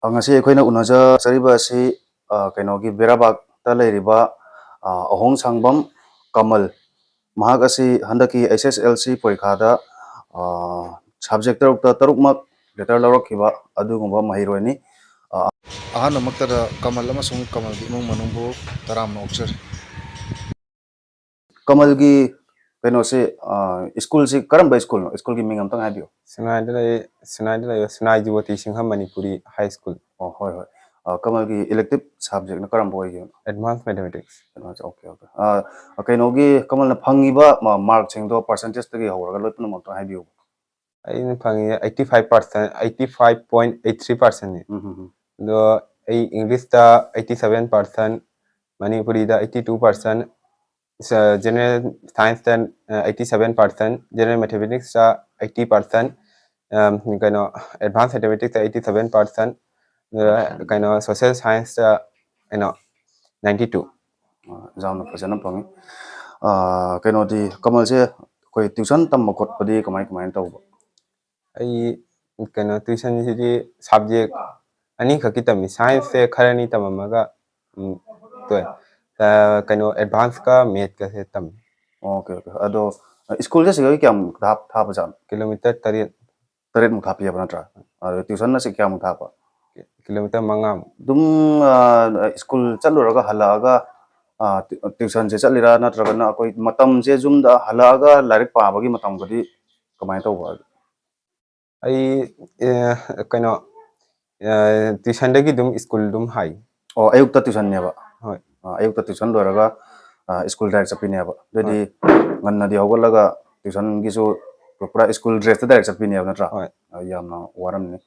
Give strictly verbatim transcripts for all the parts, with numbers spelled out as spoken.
ꯑ, ꯉꯁꯤ ꯑꯩꯈꯣꯏꯅ ꯎꯅꯖꯔꯤꯕ ꯑꯁꯤ, ꯑ, ꯀꯩꯅꯣꯒꯤ ꯕꯦꯔꯥꯕꯥꯛꯇ ꯂꯩꯔꯤꯕ, ꯑ, ꯑꯍꯣꯡ ꯁꯥꯡꯕꯝ ꯀꯃꯜ꯫ ꯃꯍꯥꯛ ꯑꯁꯤ ꯍꯟꯗꯛꯀꯤ H S L C ꯄꯔꯤꯈꯥꯗ, ꯑ, subject ꯇꯔꯨꯛꯇ ꯇꯔꯨꯛꯃꯛ letter ꯂꯧꯔꯛꯈꯤꯕ ꯑꯗꯨꯒꯨꯝꯕ ꯃꯍꯩꯔꯣꯏꯅꯤ꯫ ꯑ, ꯑꯍꯥꯟꯕꯃꯛꯇꯗ ꯀꯃꯜ ꯑꯃꯁꯨꯡ ꯀꯃꯜꯒꯤ ꯏꯃꯨꯡ ꯃꯅꯨꯡꯕꯨ ꯇꯔꯥꯝꯅ ꯑꯣꯛꯆꯔꯤ꯫ ꯀꯃꯜꯒꯤ ꯀꯩꯅꯣꯁꯦ, ꯑ, ꯁ꯭ꯀꯨꯜꯁꯤ ꯀꯔꯝꯕ ꯁ꯭ꯀꯨꯜꯅꯣ? ꯁ꯭ꯀꯨꯜꯒꯤ ꯃꯤꯡ ꯑꯝꯇꯪ ꯍꯥꯏꯕꯤꯌꯨ꯫ ꯁꯤꯅꯥꯏꯗ ꯂꯩ, ꯁꯤꯅꯥꯏꯗ ꯂꯩꯕ ꯁꯤꯅꯥꯏ ꯖꯤꯑꯣꯇꯤ ꯁꯤꯡꯍ ꯃꯅꯤꯄꯨꯔꯤ ꯍꯥꯏ ꯁ꯭ꯀꯨꯜ꯫ ꯑꯣ, ꯍꯣꯏ, ꯍꯣꯏ꯫ ꯑ, ꯀꯃꯜꯒꯤ elective subjectꯅ ꯀꯔꯝꯕ ꯑꯣꯏꯒꯦ? Advanced Mathematics꯫ Advance, okay, okay꯫ ꯑ, ꯀꯩꯅꯣꯒꯤ ꯀꯃꯜꯅ ꯐꯪꯉꯤꯕ ꯃ-, markꯁꯤꯡꯗꯣ percentageꯇꯒꯤ ꯍꯧꯔꯒ ꯂꯣꯏ ꯄꯨꯝꯅꯃꯛꯇꯣ ꯍꯥꯏꯕꯤꯌꯨ꯫ ꯑꯩꯅ ꯐꯪꯉꯤ eighty five percent, eighty five point eight three percentꯅꯤ꯫ ꯎꯝ, ꯎꯝ, ꯎꯝ꯫ ꯑꯗꯣ ꯑꯩ Englishꯇ eighty seven percent, ꯃꯅꯤꯄꯨꯔꯤꯗ eighty two percent, ꯁ-, General Scienceꯇ, ꯑ, eighty seven percent, General Mathematicsꯇ eighty percent, ꯑꯝ, ꯀꯩꯅꯣ, Advanced Mathematicsꯇ eighty seven percent, ꯑꯗꯨꯒ ꯀꯩꯅꯣ, Social Scienceꯇ ꯀꯩꯅꯣ, ninety two꯫ ꯑ, ꯌꯥꯝꯅ ꯐꯖꯅ ꯐꯪꯉꯤ꯫ ꯑ, ꯀꯩꯅꯣꯗꯤ, ꯀꯃꯜꯁꯦ ꯑꯩꯈꯣꯏ tuition ꯇꯝꯕ ꯈꯣꯠꯄꯗꯤ ꯀꯃꯥꯏ ꯀꯃꯥꯏꯅ ꯇꯧꯕ? ꯑꯩ ꯀꯩꯅꯣ, tuitionꯁꯤꯗꯤ subject ꯑꯅꯤꯈꯛꯀꯤ ꯇꯝꯃꯤ꯫ Scienceꯁꯦ ꯈꯔꯅꯤ ꯇꯝꯃꯝꯃꯒ, ꯎꯝ, ꯇꯣꯛꯑꯦ꯫ ꯑ, ꯀꯩꯅꯣ, Advanceꯀ Mathsꯀꯁꯦ ꯇꯝꯃꯤ꯫ Okay, okay꯫ ꯑꯗꯣ, ꯑ, ꯁ꯭ꯀꯨꯜꯁꯦ ꯁꯤꯗꯒꯤ ꯀꯌꯥꯝ ꯊꯥꯞ-, ꯊꯥꯞꯄꯖꯥꯠꯅꯣ? Kilometre ꯇꯔꯦꯠ꯫ ꯇꯔꯦꯠꯃꯨꯛ ꯊꯥꯞꯄꯤꯑꯕ ꯅꯠꯇ꯭ꯔꯥ? ꯑꯗꯣ tuitionꯅ ꯁꯤ ꯀꯌꯥꯃꯨꯛ ꯊꯥꯞꯄ? Kilometre ꯃꯉꯥꯃꯨꯛ꯫ ꯑꯗꯨꯝ, ꯑ, ꯁ꯭ꯀꯨꯜ ꯆꯠꯂꯨꯔꯒ ꯍꯜꯂꯛꯑꯒ, ꯑ, ꯇꯨ-, tuitionꯁꯦ ꯆꯠꯂꯤꯔꯥ, ꯅꯠꯇ꯭ꯔꯒꯅ ꯑꯩꯈꯣꯏ ꯃꯇꯝꯁꯦ ꯌꯨꯝꯗ ꯍꯜꯂꯛꯑꯒ ꯂꯥꯏꯔꯤꯛ ꯄꯥꯕꯒꯤ ꯃꯇꯝꯒꯗꯤ ꯀꯃꯥꯏꯅ ꯇꯧꯕ? ꯑꯩ, ꯑꯦ, ꯀꯩꯅꯣ, ꯑꯦ, tuitionꯗꯒꯤ ꯑꯗꯨꯝ ꯁ꯭ꯀꯨꯜ ꯑꯗꯨꯝ ꯍꯥꯏ꯫ ꯑꯣ, ꯑꯌꯨꯛꯇ tuitionꯅꯦꯕ? ꯍꯣꯏ꯫ ꯑ, ꯑꯌꯨꯛꯇ tuition ꯂꯣꯏꯔꯒ, ꯑ, ꯁ꯭ꯀꯨꯜ direct ꯆꯠꯄꯤꯅꯦꯕ꯫ ꯑꯗꯨꯗꯤ ꯍꯣꯏ꯫ ꯉꯟꯅꯗꯤ ꯍꯧꯒꯠꯂꯒ tuitionꯒꯤꯁꯨ ꯄꯨꯔꯥ ꯁ꯭ꯀꯨꯜ dressꯇ direct ꯆꯠꯄꯤꯅꯦꯕ ꯅꯠꯇ꯭ꯔꯥ? ꯍꯣꯏ꯫ ꯑ, ꯌꯥꯝꯅ ꯋꯥꯔꯝꯅꯤ꯫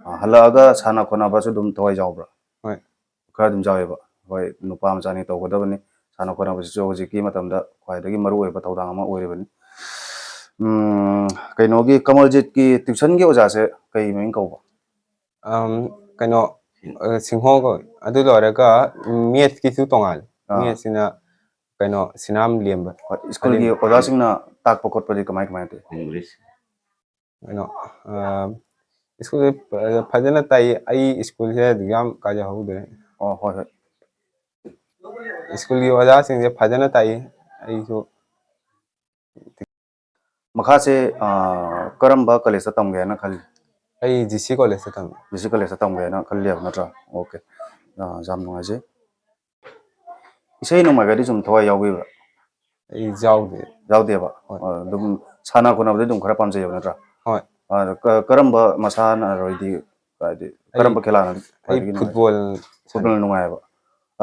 ꯑ, ꯍꯜꯂꯛꯑꯒ ꯁꯥꯟꯅ ꯈꯣꯠꯅꯕꯁꯨ ꯑꯗꯨꯝ ꯊꯋꯥꯏ ꯌꯥꯎꯕ꯭ꯔꯥ? ꯍꯣꯏ꯫ ꯈꯔ ꯑꯗꯨꯝ ꯌꯥꯎꯋꯦꯕ꯫ ꯍꯣꯏ, ꯅꯨꯄꯥ ꯃꯆꯥꯅꯤ, ꯇꯧꯒꯗꯕꯅꯤ꯫ ꯁꯥꯟꯅ ꯈꯣꯠꯅꯕꯁꯤꯁꯨ ꯍꯧꯖꯤꯛꯀꯤ ꯃꯇꯝꯗ ꯈ꯭ꯋꯥꯏꯗꯒꯤ ꯃꯔꯨꯑꯣꯏꯕ ꯊꯧꯗꯥꯡ ꯑꯃ ꯑꯣꯏꯔꯤꯕꯅꯤ꯫ ꯎꯝ, ꯀꯩꯅꯣꯒꯤ ꯀꯃꯜꯖꯤꯠꯀꯤ tuitionꯒꯤ ꯑꯣꯖꯥꯁꯦ ꯀꯩ ꯃꯃꯤꯡ ꯀꯧꯕ? ꯑꯝ, ꯀꯩꯅꯣ, ꯑ, ꯁꯤꯡꯍꯣ ꯀꯧꯏ꯫ ꯑꯗꯨ ꯂꯣꯏꯔꯒ, ꯎꯝ, Mathsꯀꯤꯁꯨ ꯇꯣꯉꯥꯜꯂꯦ꯫ ꯑꯥ꯫ Mathsꯁꯤꯅ ꯀꯩꯅꯣ, ꯁꯤꯅꯥꯝ ꯂꯦꯝꯕ꯫ ꯍꯣꯏ, ꯁ꯭ꯀꯨꯜꯒꯤ ꯑꯗꯨꯅꯤ꯫ ꯑꯣꯖꯥꯁꯤꯡꯅ ꯇꯥꯛꯄ ꯈꯣꯠꯄꯗꯤ ꯀꯃꯥꯏ ꯀꯃꯥꯏꯅ ꯇꯧꯏ? English꯫ ꯀꯩꯅꯣ, ꯑ, ꯁ꯭ꯀꯨꯜꯁꯦ ꯐ-, ꯐꯖꯅ ꯇꯥꯛꯏ꯫ ꯑꯩ ꯁ꯭ꯀꯨꯜꯁꯦ ꯑꯗꯨꯛ ꯌꯥꯝ ꯀꯥꯖꯍꯧꯗ꯭ꯔꯦ꯫ ꯑꯣ, ꯍꯣꯏ, ꯍꯣꯏ꯫ ꯁ꯭ꯀꯨꯜꯒꯤ ꯑꯣꯖꯥꯁꯤꯡꯁꯦ ꯐꯖꯅ ꯇꯥꯛꯏ꯫ ꯑꯩꯁꯨ ꯃꯈꯥꯁꯦ, ꯑꯥ, ꯀꯔꯝꯕ ꯀꯣꯂꯦꯖꯇ ꯇꯝꯒꯦ ꯍꯥꯏꯅ ꯈꯜꯂꯤ? ꯑꯩ ꯖꯤ ꯁꯤ ꯀꯣꯂꯦꯖꯇ ꯇꯝꯃꯤ꯫ ꯖꯤ ꯁꯤ ꯀꯣꯂꯦꯖꯇ ꯇꯝꯒꯦ ꯍꯥꯏꯅ ꯈꯜꯂꯦꯕ ꯅꯠꯇ꯭ꯔꯥ? ꯑꯣꯀꯦ꯫ ꯑꯥ, ꯌꯥꯝ ꯅꯨꯡꯉꯥꯏꯖꯩ꯫ ꯏꯁꯩ ꯅꯣꯡꯃꯥꯏꯒꯗꯤ ꯁꯨꯝ ꯊꯋꯥꯏ ꯌꯥꯎꯕꯤꯕ꯭ꯔꯥ? ꯑꯩ ꯌꯥꯎꯗꯦ꯫ ꯌꯥꯎꯗꯦꯕ? ꯍꯣꯏ꯫ ꯑꯥ, ꯑꯗꯨꯝ ꯁꯥꯟꯅ ꯈꯣꯠꯅꯕꯗꯤ ꯑꯗꯨꯝ ꯈꯔ ꯄꯥꯝꯖꯩꯌꯦꯕ ꯅꯠꯇ꯭ꯔꯥ? ꯍꯣꯏ꯫ ꯑꯥ, ꯀ-, ꯀꯔꯝꯕ ꯃꯁꯥꯟꯅꯔꯣꯏꯗꯤ, ꯍꯥꯏꯗꯤ, ꯑꯩ, ꯀꯔꯝꯕ ꯈꯦꯂꯥꯅ ꯑꯩ ꯈ꯭ꯋꯥꯏꯗꯒꯤ ꯅꯨꯡꯉꯥꯏ? ꯐꯨꯠꯕꯣꯜ ꯐꯨꯠꯕꯣꯜ ꯅꯨꯡꯉꯥꯏꯌꯦꯕ꯫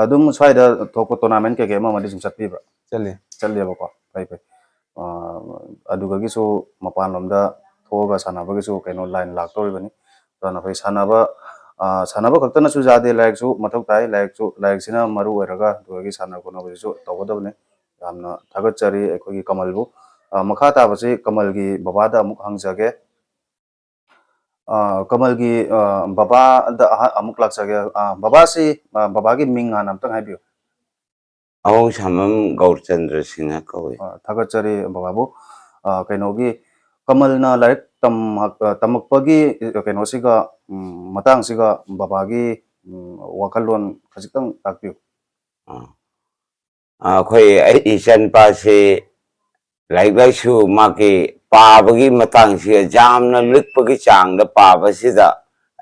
ꯑꯗꯨꯝ ꯁ꯭ꯋꯥꯏꯗ ꯊꯣꯛꯄ ꯇꯣꯔꯅꯥꯃꯦꯟ ꯀꯩꯀꯩ ꯑꯃ ꯑꯃꯗꯤ ꯁꯨꯝ ꯆꯠꯄꯤꯕ꯭ꯔꯥ? ꯆꯠꯂꯤ꯫ ꯆꯠꯂꯦꯕꯀꯣ, ꯐꯩ, ꯐꯩ꯫ ꯑꯥ, ꯑꯗꯨꯗꯒꯤꯁꯨ ꯃꯄꯥꯟꯂꯣꯝꯗ ꯊꯣꯛꯑꯒ ꯁꯥꯟꯅꯕꯒꯤꯁꯨ ꯀꯩꯅꯣ ꯂꯥꯏꯟ ꯂꯥꯛꯇꯧꯔꯤꯕꯅꯤ꯫ ꯑꯗꯨꯅ ꯑꯩꯈꯣꯏ ꯁꯥꯟꯅꯕ, ꯑꯥ, ꯁꯥꯟꯅꯕ ꯈꯛꯇꯅꯁꯨ ꯌꯥꯗꯦ, ꯂꯥꯏꯔꯤꯛꯁꯨ ꯃꯊꯧ ꯇꯥꯏ꯫ ꯂꯥꯏꯔꯤꯛꯁꯨ, ꯂꯥꯏꯔꯤꯛꯁꯤꯅ ꯃꯔꯨ ꯑꯣꯏꯔꯒ ꯑꯗꯨꯗꯒꯤ ꯁꯥꯟꯅ ꯈꯣꯠꯅꯕꯁꯤꯁꯨ ꯇꯧꯒꯗꯕꯅꯤ꯫ ꯌꯥꯝꯅ ꯊꯥꯒꯠꯆꯔꯤ ꯑꯩꯈꯣꯏꯒꯤ ꯀꯃꯜꯕꯨ꯫ ꯑꯥ, ꯃꯈꯥ ꯇꯥꯕꯁꯤ ꯀꯃꯜꯒꯤ ꯕꯕꯥꯗ ꯑꯃꯨꯛ ꯍꯪꯖꯒꯦ꯫ ꯑꯥ, ꯀꯃꯜꯒꯤ, ꯑꯥ, ꯕꯕꯥꯗ ꯑꯍ-, ꯑꯃꯨꯛ ꯂꯥꯛꯆꯒꯦ꯫ ꯑꯥ, ꯕꯕꯥꯁꯤ, ꯑꯥ, ꯕꯕꯥꯒꯤ ꯃꯤꯡ ꯍꯥꯟꯅ ꯑꯝꯇꯪ ꯍꯥꯏꯕꯤꯌꯨ꯫ ꯑꯋꯣꯡꯁꯥꯝꯕꯝ ꯒꯧꯔꯆꯟꯗ꯭ꯔ ꯁꯤꯡꯅ ꯀꯧꯏ꯫ ꯑꯥ, ꯊꯥꯒꯠꯆꯔꯤ ꯕꯕꯥꯕꯨ꯫ ꯑꯥ, ꯀꯩꯅꯣꯒꯤ, ꯀꯃꯜꯅ ꯂꯥꯏꯔꯤꯛ ꯇꯝ-, ꯑꯥ, ꯇꯝꯃꯛꯄꯒꯤ, ꯑꯥ, ꯀꯩꯅꯣꯁꯤꯒ, ꯎꯝ, ꯃꯇꯥꯡꯁꯤꯒ ꯕꯕꯥꯒꯤ, ꯎꯝ, ꯋꯥꯈꯜꯂꯣꯟ ꯈꯖꯤꯛꯇꯪ ꯇꯥꯛꯄꯤꯌꯨ꯫ ꯑꯥ꯫ ꯑꯩꯈꯣꯏ, ꯑꯩ ꯏꯆꯟꯄꯥꯁꯤ ꯂꯥꯏꯔꯤꯛ ꯂꯥꯏꯁꯨ ꯃꯥꯒꯤ ꯄꯥꯕꯒꯤ ꯃꯇꯥꯡꯁꯤ ꯌꯥꯝꯅ ꯂꯤꯛꯄꯒꯤ ꯆꯥꯡꯗ ꯄꯥꯕꯁꯤꯗ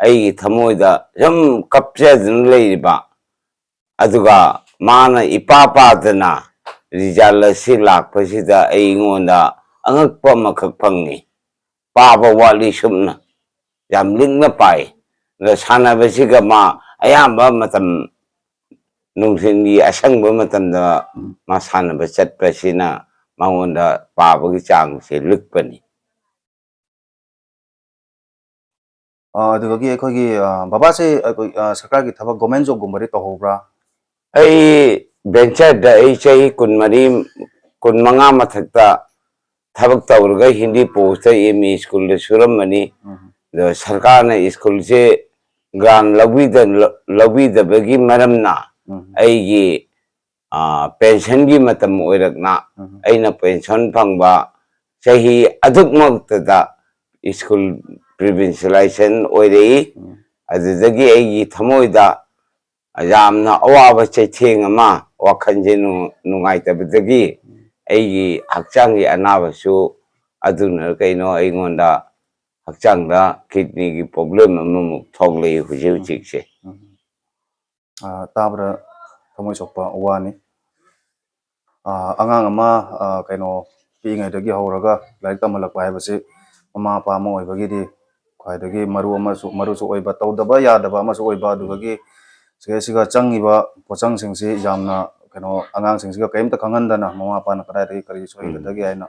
ꯑꯩꯒꯤ ꯊꯃꯣꯏꯗ ꯁꯨꯝ ꯀꯞꯆꯗꯨꯅ ꯂꯩꯔꯤꯕ꯫ ꯑꯗꯨꯒ ꯃꯥꯅ ꯏꯄꯥ ꯄꯥꯗꯅ ꯔꯤꯖꯜ ꯑꯁꯤ ꯂꯥꯛꯄꯁꯤꯗ ꯑꯩꯉꯣꯟꯗ ꯑꯉꯛꯄ ꯑꯃꯈꯛ ꯐꯪꯉꯤ꯫ ꯄꯥꯕ ꯋꯥꯠꯂꯤ ꯁꯨꯝꯅ꯫ ꯌꯥꯝ ꯂꯤꯛꯅ ꯄꯥꯏ꯫ ꯑꯗ ꯁꯥꯟꯅꯕꯁꯤꯒ ꯃꯥ ꯑꯌꯥꯝꯕ ꯃꯇꯝ, ꯅꯨꯡꯊꯤꯜꯒꯤ ꯑꯁꯪꯕ ꯃꯇꯝꯗ ꯃꯥ ꯁꯥꯟꯅꯕ ꯆꯠꯄꯁꯤꯅ ꯃꯉꯣꯟꯗ ꯄꯥꯕꯒꯤ ꯆꯥꯡꯁꯦ ꯂꯤꯛꯄꯅꯤ꯫ ꯑꯥ, ꯑꯗꯨꯗꯒꯤ ꯑꯩꯈꯣꯏꯒꯤ, ꯑꯥ, ꯕꯕꯥꯁꯦ ꯑꯩꯈꯣꯏ, ꯑꯥ, ꯁꯔꯀꯥꯔꯒꯤ ꯊꯕꯛ, ꯒꯣꯔꯃꯦꯟ ꯖꯣꯕꯀꯨꯝꯕꯗꯤ ꯇꯧꯍꯧꯕ꯭ꯔꯥ? ꯑꯩ ꯚꯦꯟꯆꯔꯗ ꯑꯩ ꯆꯍꯤ ꯀꯨꯟꯃꯔꯤ, ꯀꯨꯟꯃꯉꯥ ꯃꯊꯛꯇ ꯊꯕꯛ ꯇꯧꯔꯒ ꯍꯤꯟꯗꯤ ꯄꯣꯁꯇ ꯑꯦꯝ ꯏ ꯁ꯭ꯀꯨꯜꯗ ꯁꯨꯔꯝꯕꯅꯤ꯫ ꯎꯝ, ꯑꯗꯣ ꯁꯔꯀꯥꯔꯅ ꯁ꯭ꯀꯨꯜꯁꯦ ꯒ꯭ꯔꯥꯟ ꯂꯧꯕꯤꯗ-, ꯂꯧꯕꯤꯗꯕꯒꯤ ꯃꯔꯝꯅ ꯎꯝ, ꯑꯩꯒꯤ, ꯑꯥ, ꯄꯦꯟꯁꯟꯒꯤ ꯃꯇꯝ ꯑꯣꯏꯔꯛꯅ ꯎꯝ, ꯑꯩꯅ ꯄꯦꯟꯁꯟ ꯐꯪꯕ ꯆꯍꯤ ꯑꯗꯨꯃꯛꯇꯗ ꯁ꯭ꯀꯨꯜ ꯄ꯭ꯔꯤꯚꯤꯟꯁꯤꯌꯦꯂꯥꯏꯖꯦꯁꯟ ꯑꯣꯏꯔꯛꯏ꯫ ꯑꯗꯨꯗꯒꯤ ꯑꯩꯒꯤ ꯊꯃꯣꯏꯗ ꯌꯥꯝꯅ ꯑꯋꯥꯕ ꯆꯩꯊꯦꯡ ꯑꯃ, ꯋꯥꯈꯜꯁꯦ ꯅꯨꯡ-, ꯅꯨꯡꯉꯥꯏꯇꯕꯗꯒꯤ ꯑꯩꯒꯤ ꯍꯛꯆꯥꯡꯒꯤ ꯑꯅꯥꯕꯁꯨ, ꯑꯗꯨꯅ ꯀꯩꯅꯣ, ꯑꯩꯉꯣꯟꯗ ꯍꯛꯆꯥꯡꯗ ꯀꯤꯗꯅꯤꯒꯤ ꯄ꯭ꯔꯣꯕ꯭ꯂꯦꯝ ꯑꯃꯃꯨꯛ ꯊꯣꯛꯂꯛꯏ ꯍꯧꯖꯤꯛ ꯍꯧꯖꯤꯛꯁꯦ꯫ ꯑ, ꯇꯥꯕꯗ ꯊꯃꯣꯏ ꯁꯣꯛꯄ ꯋꯥꯅꯤ꯫ ꯑ, ꯑꯉꯥꯡ ꯑꯃ, ꯑ, ꯀꯩꯅꯣ, ꯄꯤꯛꯏꯉꯩꯗꯒꯤ ꯍꯧꯔꯒ ꯂꯥꯏꯔꯤꯛ ꯇꯝꯍꯜꯂꯛꯄ ꯍꯥꯏꯕꯁꯤ ꯃꯃꯥ ꯃꯄꯥ ꯑꯃ ꯑꯣꯏꯕꯒꯤꯗꯤ ꯈ꯭ꯋꯥꯏꯗꯒꯤ ꯃꯔꯨ ꯑꯃꯁꯨ, ꯃꯔꯨꯁꯨ ꯑꯣꯏꯕ, ꯇꯧꯗꯕ ꯌꯥꯗꯕ ꯑꯃꯁꯨ ꯑꯣꯏꯕ, ꯑꯗꯨꯗꯒꯤ ꯁꯤꯗꯩꯁꯤꯒ ꯆꯪꯉꯤꯕ ꯄꯣꯠꯆꯪꯁꯤꯡꯁꯤ ꯌꯥꯝꯅ, ꯀꯩꯅꯣ, ꯑꯉꯥꯡꯁꯤꯡꯁꯤꯒ ꯀꯔꯤꯝꯇ ꯈꯪꯍꯟꯗꯅ ꯃꯃꯥ ꯃꯄꯥꯅ ꯀꯗꯥꯏꯗꯒꯤ ꯀꯔꯤ ꯁꯣꯏꯍꯟꯒꯗꯒꯦ ꯍꯥꯏꯅ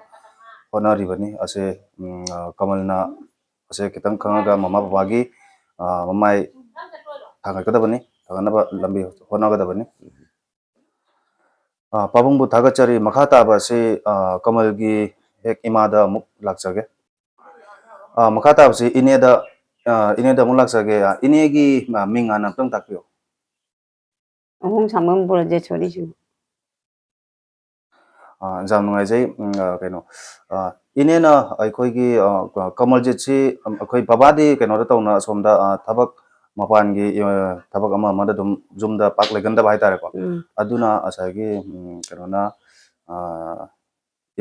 ꯍꯣꯠꯅꯔꯤꯕꯅꯤ꯫ ꯑꯁꯦ, ꯎꯝ, ꯑ, ꯀꯃꯜꯅ ꯑꯁꯦ ꯈꯤꯇꯪ ꯈꯪꯉꯒ ꯃꯃꯥ ꯕꯕꯥꯒꯤ, ꯑ, ꯃꯃꯥꯏ ꯊꯥꯡꯒꯠꯀꯗꯕꯅꯤ, ꯊꯥꯡꯒꯠꯅꯕ ꯂꯝꯕꯤ ꯍꯣꯠꯅꯒꯗꯕꯅꯤ꯫ ꯑ, ꯄꯥꯕꯨꯡꯕꯨ ꯊꯥꯒꯠꯆꯔꯤ꯫ ꯃꯈꯥ ꯇꯥꯕ ꯑꯁꯤ, ꯑ, ꯀꯃꯜꯒꯤ ꯍꯦꯛ ꯏꯃꯥꯗ ꯑꯃꯨꯛ ꯂꯥꯛꯆꯒꯦ꯫ ꯑ, ꯃꯈꯥ ꯇꯥꯕꯁꯤ ꯏꯅꯦꯗ, ꯑ, ꯏꯅꯦꯗ ꯑꯃꯨꯛ ꯂꯥꯛꯆꯒꯦ꯫ ꯑ, ꯏꯅꯦꯒꯤ, ꯑ, ꯃꯤꯡ ꯍꯥꯟꯅ ꯑꯝꯇꯪ ꯇꯥꯛꯄꯤꯌꯨ꯫ ꯑꯍꯨꯝ ꯁꯥꯡꯕꯝ ꯕ꯭ꯔꯣꯖꯦꯁꯣꯔꯤ ꯁꯤꯡ꯫ ꯑ, ꯌꯥꯝ ꯅꯨꯡꯉꯥꯏꯖꯩ꯫ ꯎꯝ, ꯑ, ꯀꯩꯅꯣ, ꯑ, ꯏꯅꯦꯅ ꯑꯩꯈꯣꯏꯒꯤ, ꯑ, ꯀ-, ꯀꯃꯜꯖꯤꯠꯁꯤ, ꯎꯝ, ꯑꯩꯈꯣꯏ ꯕꯕꯥꯗꯤ ꯀꯩꯅꯣꯗ ꯇꯧꯅ ꯑꯁꯣꯝꯗ, ꯑ, ꯊꯕꯛ ꯃꯄꯥꯟꯒꯤ, ꯑ, ꯊꯕꯛ ꯑꯃ ꯑꯃꯗ ꯑꯗꯨꯝ ꯌꯨꯝꯗ ꯄꯥꯛ ꯂꯩꯒꯟꯗꯕ ꯍꯥꯏꯇꯥꯔꯦꯀꯣ꯫ ꯎꯝ꯫ ꯑꯗꯨꯅ ꯉꯁꯥꯏꯒꯤ, ꯎꯝ, ꯀꯩꯅꯣꯅ, ꯑ,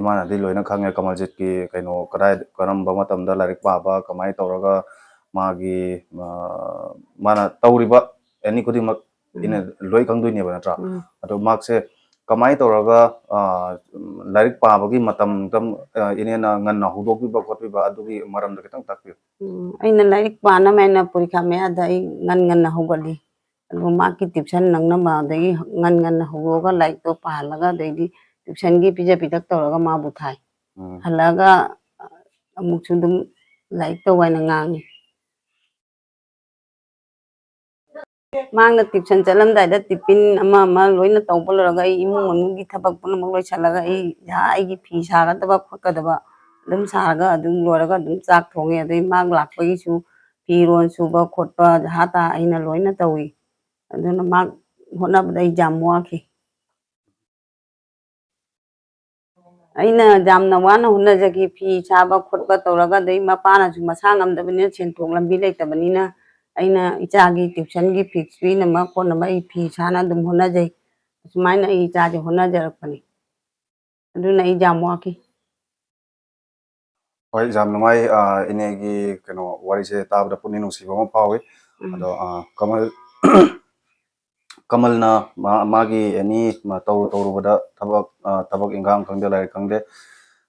ꯏꯃꯥꯅꯗꯤ ꯂꯣꯏꯅ ꯈꯪꯉꯦ ꯀꯃꯜꯖꯤꯠꯀꯤ ꯀꯩꯅꯣ ꯀꯗꯥꯏ, ꯀꯔꯝꯕ ꯃꯇꯝꯗ ꯂꯥꯏꯔꯤꯛ ꯄꯥꯕ, ꯀꯃꯥꯏꯅ ꯇꯧꯔꯒ ꯃꯥꯒꯤ, ꯑ, ꯃꯥꯅ ꯇꯧꯔꯤꯕ ꯑꯦꯅꯤ ꯈꯨꯗꯤꯡꯃꯛ ꯎꯝ꯫ ꯏꯅꯦ ꯂꯣꯏ ꯈꯪꯗꯣꯏꯅꯦꯕ, ꯅꯠꯇ꯭ꯔꯥ? ꯎꯝ꯫ ꯑꯗꯣ ꯃꯍꯥꯛꯁꯦ ꯀꯃꯥꯏꯅ ꯇꯧꯔꯒ, ꯑ, ꯂꯥꯏꯔꯤꯛ ꯄꯥꯕꯒꯤ ꯃꯇꯝ, ꯃꯇꯝ, ꯑ, ꯏꯅꯦꯅ ꯉꯟꯅ ꯍꯧꯗꯣꯛꯄꯤꯕ ꯈꯣꯠꯄꯤꯕ ꯑꯗꯨꯒꯤ ꯃꯔꯝꯗ ꯈꯤꯇꯪ ꯇꯥꯛꯄꯤꯌꯨ꯫ ꯎꯝ, ꯑꯩꯅ ꯂꯥꯏꯔꯤꯛ ꯄꯥꯅꯕ ꯍꯥꯏꯅ ꯄꯨꯔꯤꯈꯥ ꯃꯌꯥꯗ ꯑꯩ ꯉꯟ ꯉꯟꯅ ꯍꯧꯒꯠꯂꯤ꯫ ꯑꯗꯨꯒ ꯃꯍꯥꯛꯀꯤ ꯇ꯭ꯌꯨꯁꯟ ꯅꯪꯅꯕ ꯑꯗꯒꯤ ꯉꯟ ꯉꯟꯅ ꯍꯧꯗꯣꯛꯑꯒ ꯂꯥꯏꯔꯤꯛꯇꯣ ꯄꯥꯍꯜꯂꯒ ꯑꯗꯩꯗꯤ ꯇ꯭ꯌꯨꯁꯟꯒꯤ ꯄꯤꯖ ꯄꯤꯊꯛ ꯇꯧꯔꯒ ꯃꯥꯕꯨ ꯊꯥꯏ꯫ ꯎꯝ꯫ ꯍꯜꯂꯛꯑꯒ ꯑꯃꯨꯛꯁꯨ ꯑꯗꯨꯝ ꯂꯥꯏꯔꯤꯛ ꯇꯧ ꯍꯥꯏꯅ ꯉꯥꯡꯉꯤ꯫ ꯃꯍꯥꯛꯅ ꯇ꯭ꯌꯨꯁꯟ ꯆꯠꯂꯝꯗꯥꯏꯗ ꯇꯤꯐꯤꯟ ꯑꯃ ꯑꯃ ꯂꯣꯏꯅ ꯇꯧꯕ ꯂꯣꯏꯔꯒ ꯑꯩ ꯏꯃꯨꯡ ꯃꯅꯨꯡꯒꯤ ꯊꯕꯛ ꯄꯨꯝꯅꯃꯛ ꯂꯣꯏꯁꯤꯜꯂꯒ ꯑꯩ ꯏꯁꯥ ꯑꯩꯒꯤ ꯐꯤ ꯁꯥꯒꯗꯕ ꯈꯣꯠꯀꯗꯕ ꯑꯗꯨꯝ ꯁꯥꯔꯒ ꯑꯗꯨꯝ ꯂꯣꯏꯔꯒ ꯑꯗꯨꯝ ꯆꯥꯛ ꯊꯣꯡꯉꯦ꯫ ꯑꯗꯩ ꯃꯍꯥꯛ ꯂꯥꯛꯄꯒꯤꯁꯨ ꯐꯤꯔꯣꯜ ꯁꯨꯕ ꯈꯣꯠꯄ ꯖꯍꯥ ꯇꯥ ꯑꯩꯅ ꯂꯣꯏꯅ ꯇꯧꯏ꯫ ꯑꯗꯨꯅ ꯃꯍꯥꯛ ꯍꯣꯠꯅꯕꯗ ꯑꯩ ꯌꯥꯝ ꯋꯥꯈꯤ꯫ ꯑꯩꯅ ꯌꯥꯝꯅ ꯋꯥꯅ ꯍꯣꯠꯅꯖꯈꯤ, ꯐꯤ ꯁꯥꯕ ꯈꯣꯠꯄ ꯇꯧꯔꯒ, ꯑꯗꯩ ꯃꯄꯥꯅꯁꯨ ꯃꯁꯥ ꯉꯝꯗꯕꯅꯤꯅ, ꯁꯦꯟꯊꯣꯛ ꯂꯝꯕꯤ ꯂꯩꯇꯕꯅꯤꯅ, ꯑꯩꯅ ꯏꯆꯥꯒꯤ tuition ꯒꯤ fees ꯄꯤꯅꯕ ꯈꯣꯠꯅꯕ ꯑꯩ ꯐꯤ ꯁꯥꯅ ꯑꯗꯨꯝ ꯍꯣꯠꯅꯖꯩ꯫ ꯑꯁꯨꯃꯥꯏꯅ ꯑꯩ ꯏꯆꯥꯁꯦ ꯍꯣꯠꯅꯖꯔꯛꯄꯅꯤ꯫ ꯑꯗꯨꯅ ꯑꯩ ꯌꯥꯝ ꯋꯥꯈꯤ꯫ ꯍꯣꯏ, ꯌꯥꯝ ꯅꯨꯡꯉꯥꯏ, ꯑ, ꯏꯅꯦꯒꯤ ꯀꯩꯅꯣ ꯋꯥꯔꯤꯁꯦ ꯇꯥꯕꯗ ꯄꯨꯛꯅꯤꯡ ꯅꯨꯡꯁꯤꯕ ꯑꯃ ꯐꯥꯎꯏ꯫ ꯎꯝ꯫ ꯑꯗꯣ, ꯑ, ꯀꯃꯜ, ꯀꯃꯜꯅ ꯃꯥ-, ꯃꯥꯒꯤ any ꯃ-, ꯇꯧꯔꯨ ꯇꯧꯔꯨꯕꯗ ꯊꯕꯛ, ꯑ, ꯊꯕꯛ ꯏꯟꯈꯥꯡ ꯈꯪꯗꯦ, ꯂꯥꯏꯔꯤꯛ ꯈꯪꯗꯦ,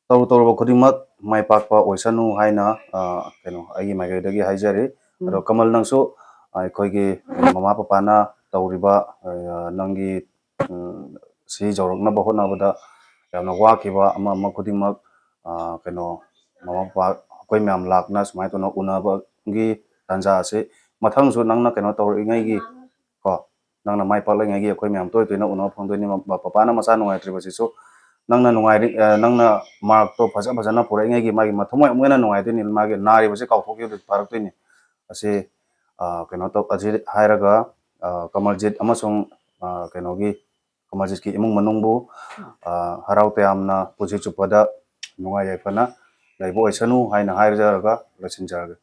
ꯇꯧꯔꯨ ꯇꯧꯔꯨꯕ ꯈꯨꯗꯤꯡꯃꯛ ꯃꯥꯏ ꯄꯥꯛꯄ ꯑꯣꯏꯁꯅꯨ ꯍꯥꯏꯅ, ꯑ, ꯀꯩꯅꯣ ꯑꯩꯒꯤ ꯃꯥꯏꯀꯩꯗꯒꯤ ꯍꯥꯏꯖꯔꯤ꯫ ꯑꯗꯣ ꯎꯝ꯫ ꯀꯃꯜ, ꯅꯪꯁꯨ, ꯑ, ꯑꯩꯈꯣꯏꯒꯤ ꯃꯃꯥ ꯄꯄꯥꯅ ꯇꯧꯔꯤꯕ, ꯑ, ꯅꯪꯒꯤ, ꯎꯝ, ꯁꯤ ꯌꯧꯔꯛꯅꯕ ꯍꯣꯠꯅꯕꯗ ꯌꯥꯝꯅ ꯋꯥꯈꯤꯕ ꯑꯃ ꯑꯃ ꯈꯨꯗꯤꯡꯃꯛ, ꯑ, ꯀꯩꯅꯣ ꯃꯃꯥ ꯃꯄꯥ ꯑꯩꯈꯣꯏ ꯃꯌꯥꯝ ꯂꯥꯛꯅ ꯁꯨꯃꯥꯏꯅ ꯇꯧꯅ ꯎꯅꯕꯒꯤ ꯇꯥꯟꯖꯥ ꯑꯁꯤ ꯃꯊꯪꯁꯨ ꯅꯪꯅ ꯀꯩꯅꯣ ꯇꯧꯔꯛꯏꯉꯩꯒꯤ, ꯀꯣ, ꯅꯪꯅ ꯃꯥꯏ ꯄꯥꯛꯂꯛꯏꯉꯩꯒꯤ ꯑꯩꯈꯣꯏ ꯃꯌꯥꯝ ꯇꯣꯏ ꯇꯣꯏꯅ ꯎꯅꯕ ꯐꯪꯗꯣꯏꯅꯤ꯫ ꯃ-, ꯄꯄꯥꯅ ꯃꯆꯥ ꯅꯨꯡꯉꯥꯏꯇ꯭ꯔꯤꯕꯁꯤꯁꯨ ꯅꯪꯅ ꯅꯨꯡꯉꯥꯏꯔꯤ-, ꯑ, ꯅꯪꯅ mark ꯇꯣ ꯐꯖ ꯐꯖꯅ ꯄꯨꯔꯛꯏꯉꯩꯒꯤ ꯃꯥꯒꯤ ꯃꯊꯃꯣꯏ ꯑꯃꯨꯛ ꯍꯦꯟꯅ ꯅꯨꯡꯉꯥꯏꯗꯣꯏꯅꯤ, ꯃꯥꯒꯤ ꯅꯥꯔꯤꯕꯁꯦ ꯀꯥꯎꯊꯣꯛꯈꯤꯕꯗ ꯐꯔꯛꯇꯣꯏꯅꯤ꯫ ꯑꯁꯤ, ꯑ, ꯀꯩꯅꯣ ꯇꯧ-, ꯑꯁꯤ ꯍꯥꯏꯔꯒ, ꯑ, ꯀꯃꯜꯖꯤꯠ ꯑꯃꯁꯨꯡ, ꯑ, ꯀꯩꯅꯣꯒꯤ ꯀꯃꯜꯖꯤꯠꯀꯤ ꯏꯃꯨꯡ ꯃꯅꯨꯡꯕꯨ, ꯑ, ꯍꯔꯥꯎ ꯇꯌꯥꯝꯅ ꯄꯨꯟꯁꯤ ꯆꯨꯞꯄꯗ ꯅꯨꯡꯉꯥꯏ ꯌꯥꯏꯐꯅ ꯂꯩꯕ ꯑꯣꯏꯁꯅꯨ ꯍꯥꯏꯅ ꯍꯥꯏꯖꯔꯒ ꯂꯣꯏꯁꯤꯟꯖꯔꯒꯦ꯫